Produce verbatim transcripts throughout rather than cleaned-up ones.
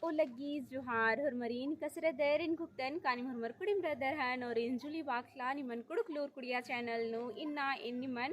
ओ लग्गी जोहार होरमरिन, कसे रअदर एन घुकतन, का नीम होरमर कुड़िम रअदर हन, और एन जुली बाखला निमन कुँड़ुख़ लूर कुड़िया channel नू। इन्ना एन निमन,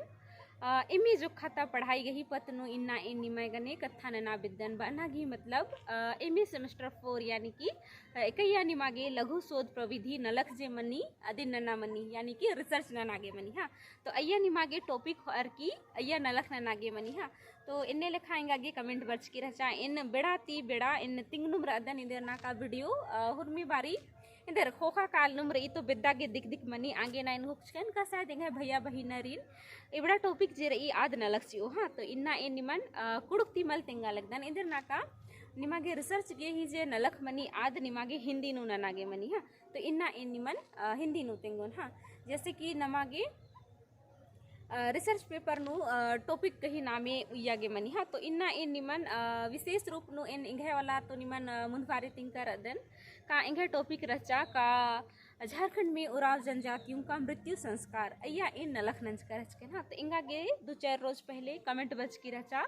अ, एम्मे जोक्खा ता पढ़ाई गही पत्त नू इन्ना एन निम्है गने कत्था नना बेद्दन बअना गही मतलब, अ, एम्मे semester four यानी कि, अ, एकैया निमा गे लघु शोध प्रविधि नलख जे मनी अदिन नना मनी, यानी कि research नना गे मनी, हाँ। तो अइया निमा गे topic होअर की अइया नलख नना गे मनी, हाँ। तो एन्ने लेखा एंगा गे comment बरचकी रहचा, एन बेड़ा ती बेड़ा एन तिंगनुम रअदन एन्देर नाका video, अ, हुरमी बारी एन्देर ख़ोख़ा काल नुम रई तो बेद्दा गे दिक दिक मनी आंगे ना एन घुकचकन का शायद एंग्है भैया बहिनरिन एबड़ा topic जे रई आद नलख चिओ, हाँ। तो इन्ना एन निमन, अ, कुँड़ुख़ ती मल तेंगा लगदन एन्देर नाका निमा गे research गे ही जे नलख मनी आद निमा गे हिन्दी नू नना गे मनी, हाँ। तो इन्ना एन निमन, अ, हिन्दी नू तेंगोन, हाँ। जैसे कि नमा गे, अ, research paper नू, अ, topic गही नामे उइया गे मनी, हाँ। तो इन्ना एन निमन, अ, विशेष रूप नू एन एंग्है वाला तो निमन, अ, मुन्ध बारी तिंगका रअदन का एंग्है topic रहचा का झारखंड में उराँव जनजातियों का मृत्यु संस्कार, अइया एन नलख नंजका रहचकन, हाँ। तो एंगा गे दू चार रोज पहले comment बरचकी रहचा,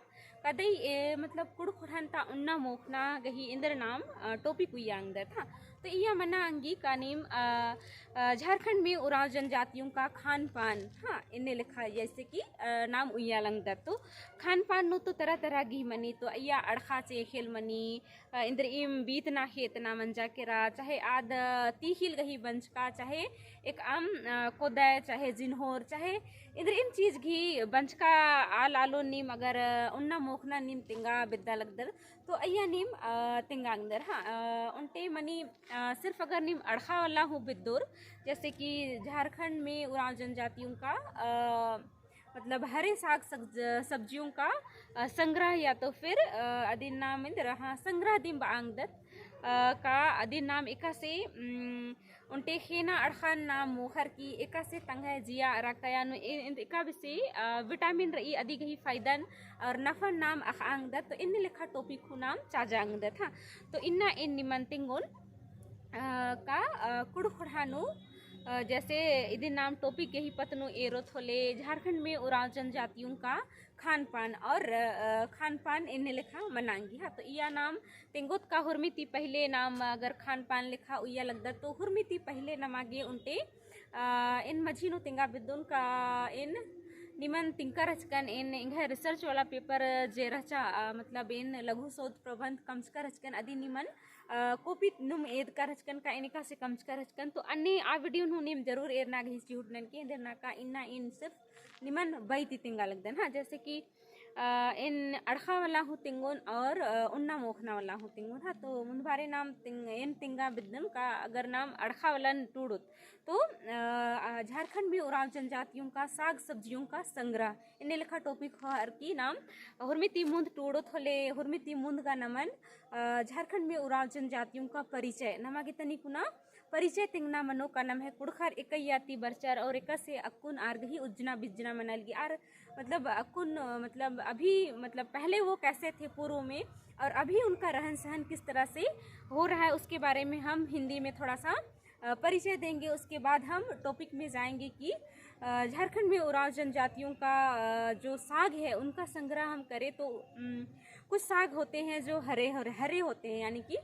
कदई ए, मतलब, कुँड़ुख़ ख़ोंड़हन ता उन्ना मोख़ना गही एन्देर नाम, अ, topic उइया अंगदत, हाँ। तो इय्या मना अंगी का नीम, अ, अ, झारखंड में उराँव जनजातियों का खान पान, हाँ, एन्ने लेखा जैसे कि, अ, नाम उइया लगदत। तो खान पान नू तो तरह तरह गही मनी, तो अइया अड़ख़ा चेख़ेल मनी, अ, एन्देरइम बीतना खेतना मंजा केरा, चाहे आद तीख़िल गही बंचका, चाहे एकअम, अ, कोदय, चाहे जिन्होर, चाहे एन्देरइम चीज गही बंचका आल आलो नीम अगर, अ, उन्ना मोख़ना नीम तेंगा बेद्दा लगदर, तो अइया नीम, अ, तेंगा अंगदर, हाँ, अ, ओन्टे मनी, अ, सिर्फ अगर नीम अड़ख़ा वाला हूँ बेद्दोर, जैसे कि झारखंड में उराँव जनजातियों का, अ, मतलब हरे साग सब्ज-, सब्जियों का, अ, संग्रह या तो फिर, अ, अदिन नाम एन्देर, हाँ, संग्रह दिम बआ अंगदत, अ, का अदिन नाम एकासे, उम, ओन्टे ख़ेना अड़ख़न नाम मोख़र की एकासे तंग्है जिया अरा कया नू ए-, एन्देर एका बेसे, अ, vitamin रई अदी गही फायदन और नफन नाम अख़आ अंगदत, तो एन्ने लेखा topic हूँ नाम चाजा अंगदत, हाँ। तो इन्ना एन निमन तेंगोन, अ, का, अ, कुँड़ुख़ ख़ोंड़हा नू, अ, जैसे इदिन नाम topic गही पत्त नू एरोत होले, झारखंड में उराँव जनजातियों का खान पान और, अ, खान पान एन्ने लेखा मना अंगी, हाँ। तो इय्या नाम तेंगोत का हुरमी ती पहिले नाम अगर खान पान लेखा उइया लगदत, तो हुरमी ती पहिले नमा गे ओन्टे, अ, एन मझी नू तेंगा बेद्दोन का एन निमन तिंगका रहचकन, एन एंग्है research वाला paper जे रहचा, अ, मतलब एन लघु शोध प्रबंध कमचका रहचकन, अदी निमन, अ, copy नुम एदका रहचकन का एन एकासे कमचका रहचकन। तो अन्ने आ video नू नीम जरूर एरना गही चिहुट ननके, एन्देर नाका इन्ना एन सिर्फ निमन बई ती तेंगा लगदन, हाँ। जैसे कि, अ, एन अड़ख़ा वाला हूँ तेंगोन और, अ, उन्ना मोख़ना वाला हूँ तेंगोन, हाँ। तो मुन्ध बारी नाम तेंग-, एन तेंगा बेद्दन का अगर नाम अड़ख़ा वाला टूड़ोत, तो, अ, अ, झारखंड में उराँव जनजातियों का साग सब्जियों का संग्रह, एन्ने लेखा topic होअर की नाम हुरमी ती मुन्ध टूड़ोत होले, हुरमी ती मुन्ध गा नमन, अ, झारखंड में उराँव जनजातियों का परिचय, नमा गे तनी कुना परिचय तेंगना मनो का नम्है कुँड़ुख़र एकैया ती बरचर और एकासे अक्कुन आर गही उज्जना बिज्जना मना लगी। आर मतलब अक्कुन, मतलब अभी, मतलब पहले वो कैसे थे पूर्व में और अभी उनका रहन सहन किस तरह से हो रहा है, उसके बारे में हम हिन्दी में थोड़ा सा, अ, परिचय देंगे। उसके बाद हम topic में जाएंगे कि, अ, झारखंड में उराँव जनजातियों का, अ, जो साग है उनका संग्रह हम करें तो, उम, कुछ साग होते हैं जो हरे, हरे, हरे होते हैं, यानी कि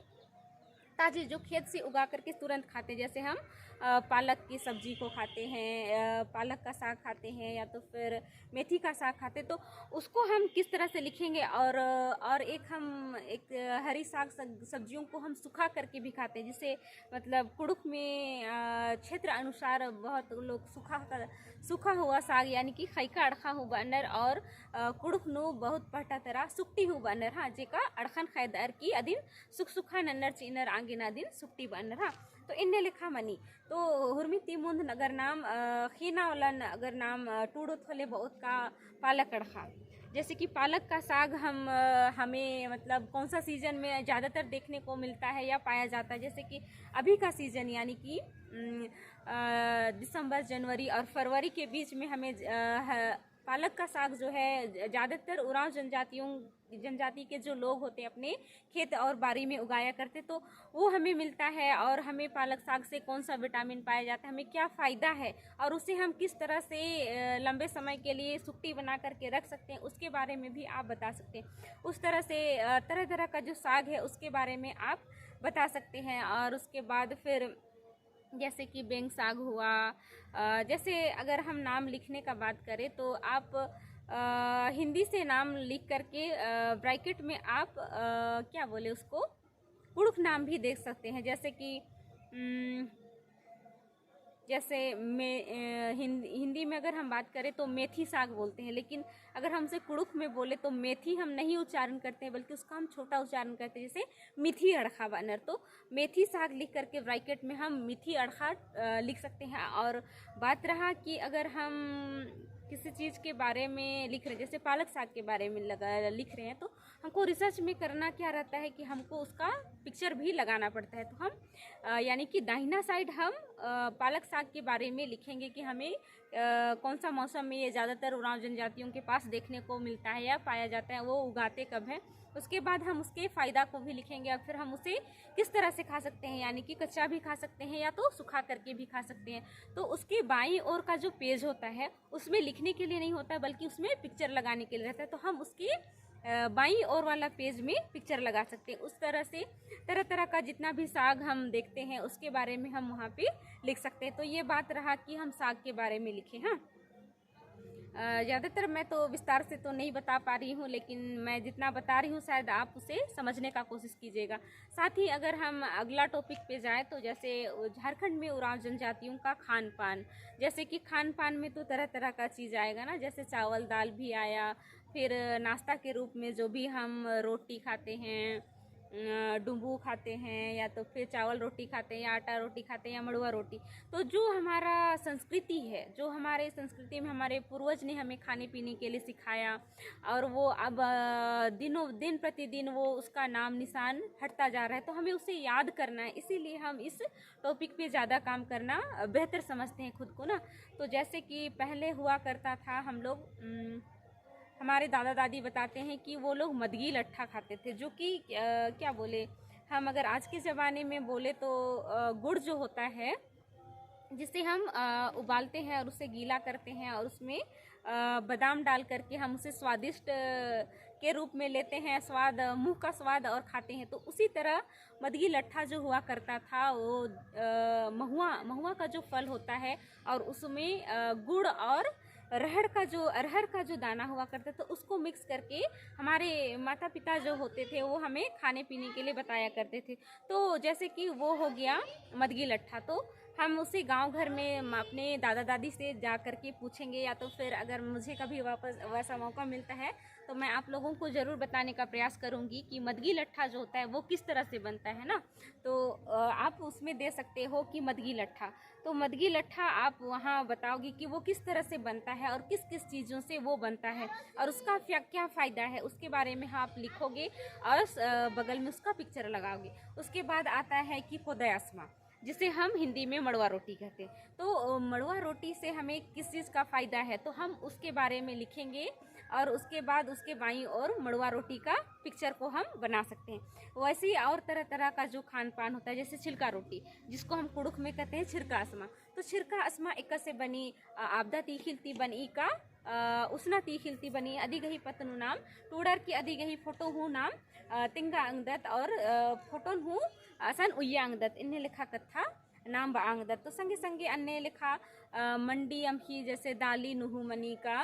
ताजे जो खेत से उगा करके तुरंत खाते हैं, जैसे हम, अ, पालक की सब्जी को खाते हैं, अ, पालक का साग खाते हैं या तो फिर मेथी का साग खाते हैं, तो उसको हम किस तरह से लिखेंगे? और, अ, और एक हम एक, अ, हरी साग सग-, सब्जियों को हम सुखा करके भी खाते हैं, जिसे मतलब कुँड़ुख़ में, अ, क्षेत्र अनुसार बहुत लोग सुखा कर, सूखा हुआ साग यानी कि ख़ैका अड़ख़ा हूँ बअनर और, अ, कुँड़ुख़ नू बहुत पहटा तरा सुकटी हूँ बअनर, हाँ, जेका अड़ख़न ख़ैदअर की अदिन सुख सुखा नन्नर चिअनर आंगे ना दिन सुकटी बअनर, हाँ। तो एन्ने लेखा मनी। तो हुरमी ती मुन्ध अगर नाम, अ, ख़ेना वालन अगर नाम, अ, टूड़ोत होले बहुत का पालक अड़ख़ा। जैसे कि पालक का साग हम, अ, हमें मतलब कौन सा season में ज़्यादातर देखने को मिलता है या पाया जाता है? जैसे कि अभी का season यानी कि, उम, अ, दिसंबर, जनवरी और फरवरी के बीच में हमें, अ, ह-, पालक का साग जो है, ज-, ज़्यादातर उरांव जनजातियों, जनजाति के जो लोग होते हैं, अपने खेत और बारी में उगाया करते, तो वो हमें मिलता है। और हमें पालक साग से कौन सा विटामिन पाया जाता है, हमें क्या फ़ायदा है, और उसे हम किस तरह से, अ, लंबे समय के लिए सुकटी बना करके रख सकते हैं, उसके बारे में भी आप बता सकते हैं। उस तरह से, अ, तरह-तरह का जो साग है, उसके बारे में आप बता सकते हैं। और उसके बाद फिर जैसे कि बेंग साग हुआ, अ, जैसे अगर हम नाम लिखने का बात करें, तो आप, अ, हिंदी से नाम लिख करके, अ, ब्रैकेट में आप, अ, क्या बोले उसको, कुँड़ुख़ नाम भी देख सकते हैं। जैसे कि, उम, जैसे मे-, अ, हिंद-, हिंदी में अगर हम बात करें, तो मेथी साग बोलते हैं, लेकिन अगर हम उसे कुँड़ुख़ में बोले, तो मेथी हम नहीं उच्चारण करते हैं, बल्कि उसका हम छोटा उच्चारण करते हैं, जैसे मिथी अड़ख़ा बअनर। तो मेथी साग लिख करके ब्रैकेट में हम मिथी अड़ख़ा, अ, लिख सकते हैं। और बात रहा कि अगर हम किसी चीज़ के बारे में लिख रहे हैं, जैसे पालक साग के बारे में लगा, लिख रहे हैं, तो हमको रिसर्च में करना क्या रहता है कि हमको उसका पिक्चर भी लगाना पड़ता है। तो हम, अ, यानी कि दाहिना साइड हम, अ, पालक साग के बारे में लिखेंगे कि हमें, अ, कौन सा मौसम में ये ज़्यादातर उरांव जनजातियों के पास देखने को मिलता है या पाया जाता है, वो उगाते कब हैं। उसके बाद हम उसके फ़ायदा को भी लिखेंगे और फिर हम उसे किस तरह से खा सकते हैं, यानी कि कच्चा भी खा सकते हैं या तो सुखा करके भी खा सकते हैं। तो उसके बाईं ओर का जो पेज होता है, उसमें लिखने के लिए नहीं होता है, बल्कि उसमें पिक्चर लगाने के लिए रहता है। तो हम उसके, अ, बाईं ओर वाला पेज में पिक्चर लगा सकते हैं। उस तरह से तरह-तरह का जितना भी साग हम देखते हैं, उसके बारे में हम वहाँ पे लिख सकते हैं। तो ये बात रहा कि हम साग के बारे में लिखें, हाँ। अ, ज़्यादातर मैं तो विस्तार से तो नहीं बता पा रही हूँ, लेकिन मैं जितना बता रही हूँ, शायद आप उसे समझने का कोशिश कीजिएगा। साथ ही अगर हम अगला टॉपिक पे जाएँ, तो जैसे झारखंड में उरांव जनजातियों का खान पान, जैसे कि खान पान में तो तरह तरह का चीज़ आएगा ना, जैसे चावल दाल भी आया, फिर नाश्ता के रूप में जो भी हम रोटी खाते हैं, अ, डुम्बू खाते हैं, या तो फिर चावल रोटी खाते हैं, या आटा रोटी खाते हैं, या मड़ुआ रोटी। तो जो हमारा संस्कृति है, जो हमारे संस्कृति में हमारे पूर्वज ने हमें खाने पीने के लिए सिखाया, और वो अब, अ, दिनों दिन प्रतिदिन वो उसका नाम निशान हटता जा रहा है, तो हमें उसे याद करना है। इसीलिए हम इस टॉपिक पे ज़्यादा काम करना, अ, बेहतर समझते हैं खुद को ना। तो जैसे कि पहले हुआ करता था, हम लोग, उम, हमारे दादा दादी बताते हैं कि वो लोग मदगी लट्ठा खाते थे, जो कि, अ, क्या बोले, हम अगर आज के ज़माने में बोले तो, अ, गुड़ जो होता है, जिसे हम, अ, उबालते हैं और उसे गीला करते हैं और उसमें, अ, बादाम डाल करके हम उसे स्वादिष्ट, अ, के रूप में लेते हैं, स्वाद, अ, मुँह का स्वाद, और खाते हैं। तो उसी तरह मदगी लट्ठा जो हुआ करता था, वो, अ, महुआ, महुआ का जो फल होता है और उसमें, अ, गुड़ और रहड़ का जो, अरहर का जो दाना हुआ करता था, उसको मिक्स करके हमारे माता पिता जो होते थे, वो हमें खाने पीने के लिए बताया करते थे। तो जैसे कि वो हो गया मदगी लट्ठा, तो हम उसे गांव घर में म-, अपने दादा दादी से जा करके पूछेंगे, या तो फिर अगर मुझे कभी वापस वैसा मौका मिलता है, तो मैं आप लोगों को ज़रूर बताने का प्रयास करूँगी कि मदगी लट्ठा जो होता है, वो किस तरह से बनता है ना। तो, अ, आप उसमें दे सकते हो कि मदगी लट्ठा। तो मदगी लट्ठा आप वहाँ बताओगे कि वो किस तरह से बनता है और किस किस चीज़ों से वो बनता है और उसका क्या, क्या फ़ायदा है, उसके बारे में आप लिखोगे और, अ, बगल में उसका पिक्चर लगाओगे। उसके बाद आता है कि पोदय असमा, जिसे हम हिंदी में मड़ुआ रोटी कहते हैं। तो, अ, मड़ुआ रोटी से हमें किस चीज़ का फ़ायदा है, तो हम उसके बारे में लिखेंगे और उसके बाद उसके बाईं ओर मड़ुआ रोटी का पिक्चर को हम बना सकते हैं। वैसे ही और तरह तरह का जो खान पान होता है, जैसे छिलका रोटी, जिसको हम कुँड़ुख़ में कहते हैं छिरका असमा। तो छिरका असमा एकासे बनी, अ, आबदा तीखिल ती बनी का, अ, उसना तीखिल ती बनी, अदी गही पत्त नू नाम टूड़र की अदी गही फोटो हूँ नाम, अ, तेंगा अंगदत और, अ, फोटोन हूँ असन उइया अंगदत, इन्ने लेखा कत्था नाम बआ अंगदत। तो संगे संगे अन्ने लेखा, अ, मंडी अम्ही जैसे दाली नू हूँ मनी का,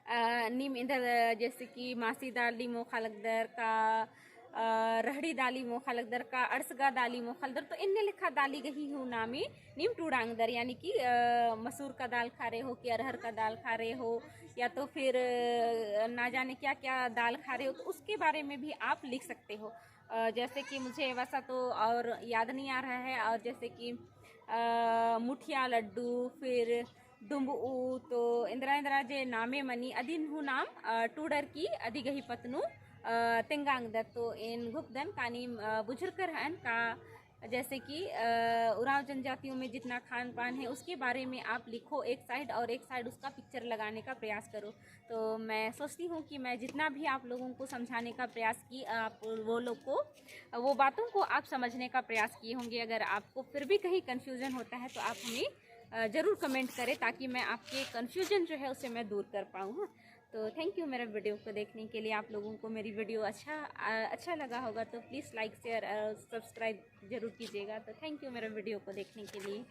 अ, नीम एन्देर, अ, जैसे कि मासी दाली मोखा लगदर का, अ, रहड़ी दाली मोखा लगदर का, अड़सगा दाली मोखा लगदर, तो एन्ने लेखा दाली गही हूँ नामे नीम टूड़ांगदर, यानी कि, अ, मसूर का दाल खारे हो कि अरहर का दाल खारे हो, या तो फिर, अ, ना जाने क्या-क्या दाल खारे हो, तो उसके बारे में भी आप लिख सकते हो। अ, जैसे कि मुझे वैसा तो और याद नहीं आ रहा है, और जैसे कि, अ, मुठिया लड्डू, फिर डुम्बऊ, तो एन्दरा एन्दरा जे नामे मनी अदिन हूँ नाम, अ, टूड़र की अदी गही पत्त नू, अ, तेंगांगदत। तो एन घुकदन कानी, अ, बुझुरकर हन का जैसे कि, अ, उरांव जनजातियों में जितना खान पान है, उसके बारे में आप लिखो एक साइड, और एक साइड उसका पिक्चर लगाने का प्रयास करो। तो मैं सोचती हूँ कि मैं जितना भी आप लोगों को समझाने का प्रयास की, आप वो लोग को, वो बातों को आप समझने का प्रयास किए होंगे। अगर आपको फिर भी कहीं कन्फ्यूजन होता है, तो आप हमें, अ, ज़रूर कमेंट करें, ताकि मैं आपके कन्फ्यूजन जो है, उसे मैं दूर कर पाऊँ। हाँ, तो थैंक यू मेरा वीडियो को देखने के लिए। आप लोगों को मेरी वीडियो अच्छा, अ, अच्छा लगा होगा, तो प्लीज़ लाइक, शेयर और सब्सक्राइब ज़रूर कीजिएगा। तो थैंक यू मेरा वीडियो को देखने के लिए।